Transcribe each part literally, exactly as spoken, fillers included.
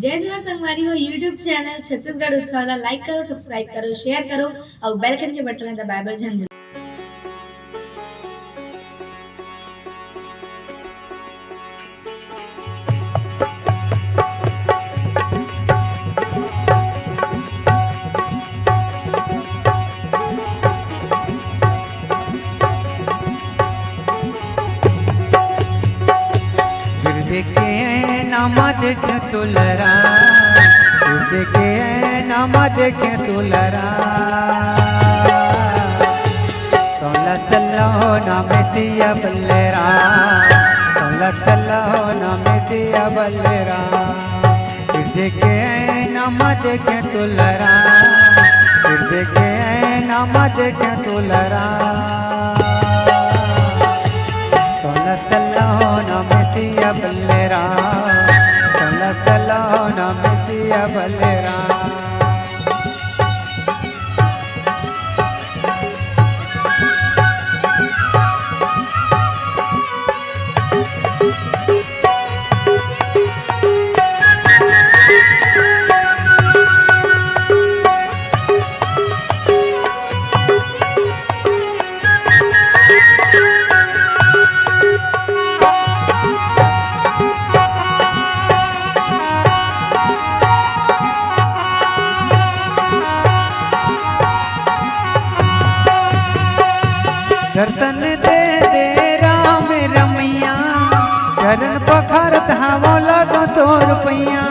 जय जोहार संगवारी हो, YouTube चैनल छत्तीसगढ़ उत्सव ला like करो, subscribe करो, share करो अउ bell icon के बटन ला दबाए बर झन भूलो। गिरधे के नैना म देखे दुलरा, गिरधे के नैना म देखे दुलरा। तोला सलोना में सिया बलरा, तोला सलोना में सिया बलरा। गिरधे के नैना म देखे दुलरा, गिरधे के नैना म देखे दुलरा। तोला सलोना में सिया बलरा, तोला सलोना में सिया बलरा। दर्शन दे दे राम रमैया, चरण पखारत हवं लागो तोर पैया।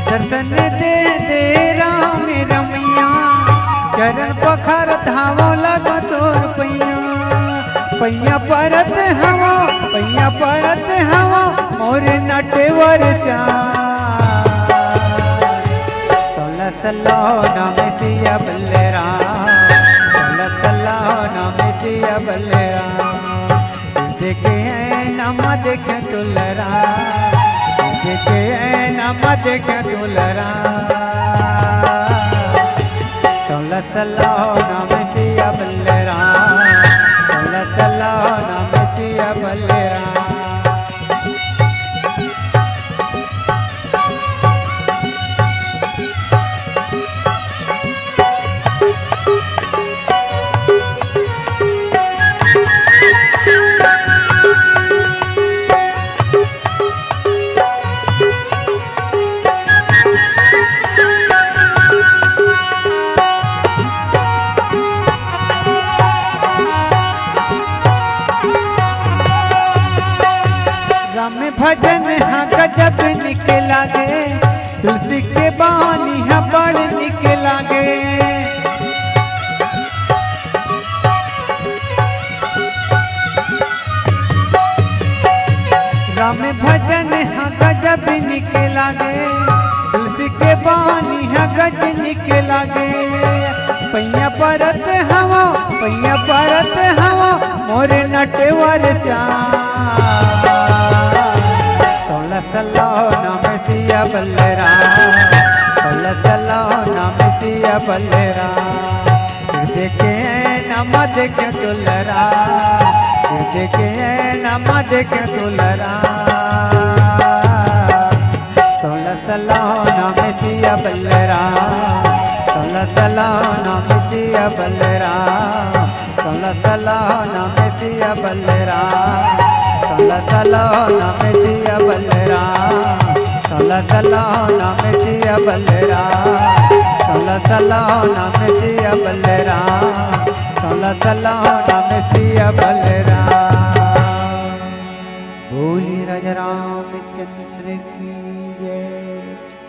दर्शन दे दे राम रमैया, चरण पखारत हवं लागो तोर पैया। पैया परत हवं, पैया परत हवं, मोर नटवर श्याम। तोला सलोना में सिया बलरा, तोला सलोना में सिया बलरा। देखे नैना म देखे दुलरा, देखे नैना म देखे दुलरा। तोला सलोना में सिया बलरा, तोला सलोना में सिया बलरा। राम भजन ह गजब निक लागे, तुलसी के बानी ह बड़ निक लागे। राम भजन ह गजब निक लागे, तुलसी के बानी ह गज निक लागे। पैया परत हवं, पैया परत हवं, मोर नटवर श्याम। तोला सलोना में सिया बलरा, तोला सलोना में सिया बलरा। देखे नैना म देखे दुलरा, देखे नैना म देखे दुलरा। तोला सलोना में सिया बलरा, तोला सलोना में सिया बलरा। तोला सलोना में सिया बलरा, तोला सलोना में सिया बलरा, तोला सलोना में सिया बलरा, तोला सलोना में सिया बलरा, तोला सलोना में सिया बलरा।